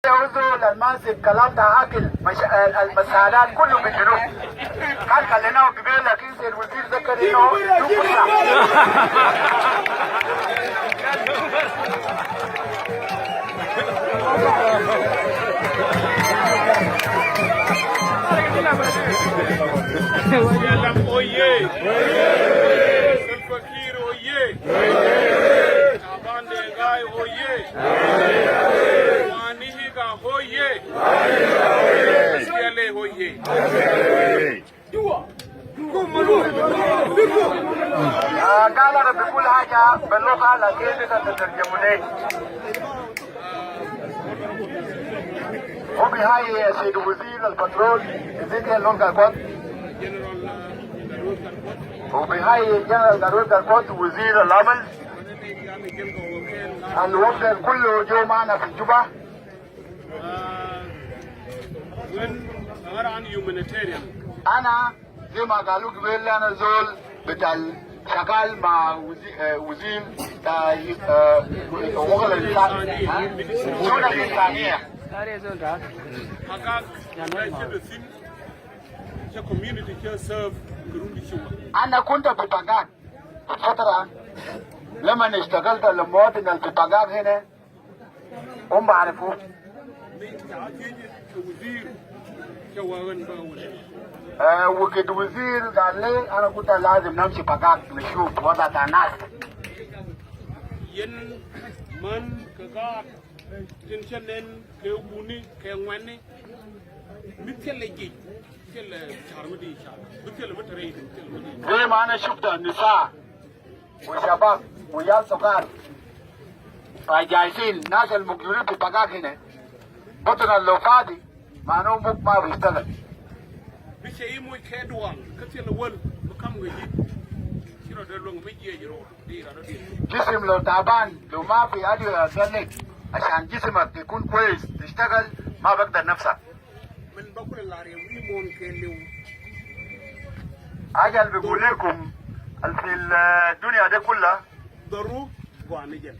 عزول الماسك كلام تاع اكل مش المساعدات كله في الجنوب. كان خليناه قبل، لكن سيد الوزير ذكر انه SPLM oye! Salva Kiir oye! Taban Dengai oye! Wanihiga oye! SPLA oye! قال انا بقول حاجة باللغة لكن انت تترجموا لي. وبهاي سيد وزير البترول ايزيكيل لونجا كوت، وبهاي جنرال دارويد كوت وزير العمل، الوفد كله جو معنا في جوبا. انا زي ما قالوا قبل، انا زول بتاع شغال مع وزير بتاع حقوق الانسان، الشؤون الانسانية. انا كنت في باغاك فترة، لما اشتغلت للمواطن اللي في باغاك هنا هم بعرفوه. وكد وزير قال لي انا كنت لازم نمشي باغاك نشوف وضع الناس. yen man ka tin chenen ke guni ke ngwani mi tele ji tele charmdi char mi tele mutare tele mutare. زي ما انا شفت النساء والشباب وعيال صغار جايزين، ناس الموجودين في باغاك هنا بطن لو فاضي معناه مو ما بيشتغل. mi che mu ke duwang ka tele wol kam ngi shiro de long mi je jiro di ra di. جسم لو تعبان، لو ما في ادوية لك عشان جسمك يكون كويس تشتغل، ما بقدر نفسك. من bakul lare wi mon ke lew. اجل بيقول لكم في الدنيا دي كلها daru go ni jel.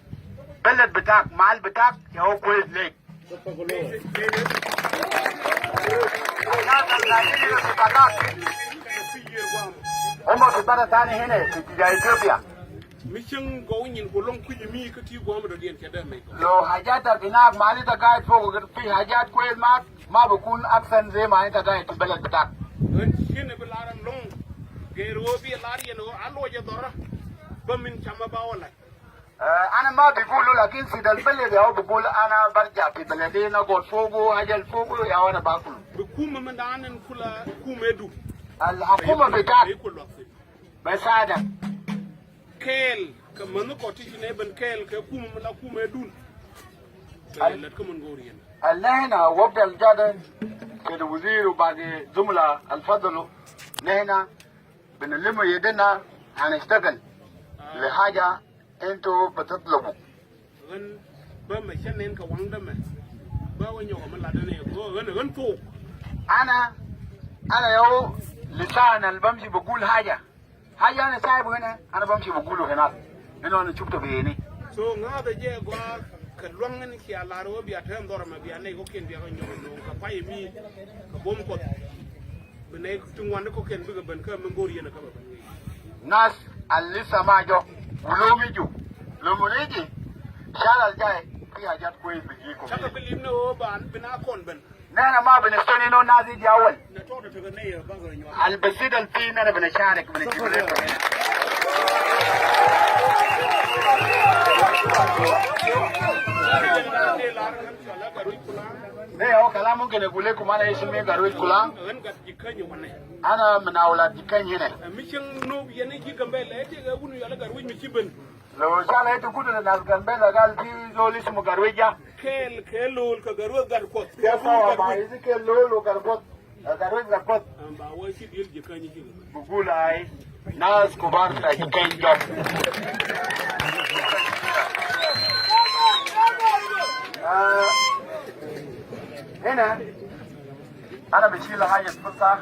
بلد بتاعك مال بتاعك يا هو كويس ليك. الناس اللي قاعدين هنا في باغاك هم في بلد ثاني هنا في اتجاه اثيوبيا. mi chen go nyin ko long ku mi ka ti go am do dien ke da me ko. لو حاجاتك هناك ما انت قاعد فوق في حاجات كويس معك ما بكون احسن زي ما انت قاعد في البلد بتاعك. shine bi laram long gero bi lar yen o alo je dora ba min chama ba wala. انا ما بيقولوا، لكن سيد البلد يا هو بيقول انا برجع في بلدي نقعد فوقه اجل فوقه يا انا باكله. bi kuma min da anan kula kumedu. الحكومة بتاعك ko lokse بساعدك. kel ka man ko ti ne ben kel ke kuma min da kumedun lat ko mon gori yen. اللي هنا وفد الجادة سيد الوزير وباقي زملاء الفضلوا، نحن بنلم يدنا هنشتغل لحاجة انتوا بتطلبوا. ren ba ma chenen ka wang da ma ba wa nyo ma la da ne go ren ren fo. انا يو لسان اللي بمشي بقول حاجة حاجة انا سايبه هنا، انا بمشي بقوله هناك انه انا شفته بعيني. So nga da je go ka longen ki ala ro bi atem dora ma bi ane ko ken bi ga nyo no ka pai mi ka bom ko be ne tungwan ko ken bi ga ben ka mon gori yen ka ba. ناس اللي لسه ما جو ولو يجوا لما يجي الشهر الجاي في حاجات كويس بيجيكم. Chaka bilim ne o ban bina kon ben. نحن ما بنستني انه الناس يجي اول. Na to da ta ne ya ba ga nyo. البسيط اللي فيه انا بنشارك بنجيب لكم هنا. ده هو كلام ممكن اقول لكم، انا اسمي قروي كلام، Ren gat jikanyo wane. انا من اولاد دكان هنا. Mi chen no yene ji gambe le te ga gunu yala garwi mi chiben. لو شاء الله تقولوا للناس جنبنا قال في زول اسمه قرويجا. Kel kelol ka garwo gar ko. يا ما يذكر لولو قربوت قروي قربوت. Ba wai shi dil jikanyo ji. بقول هاي ناس كبار بتاع دكان جاب. هنا انا بشيل حاجة فرصة.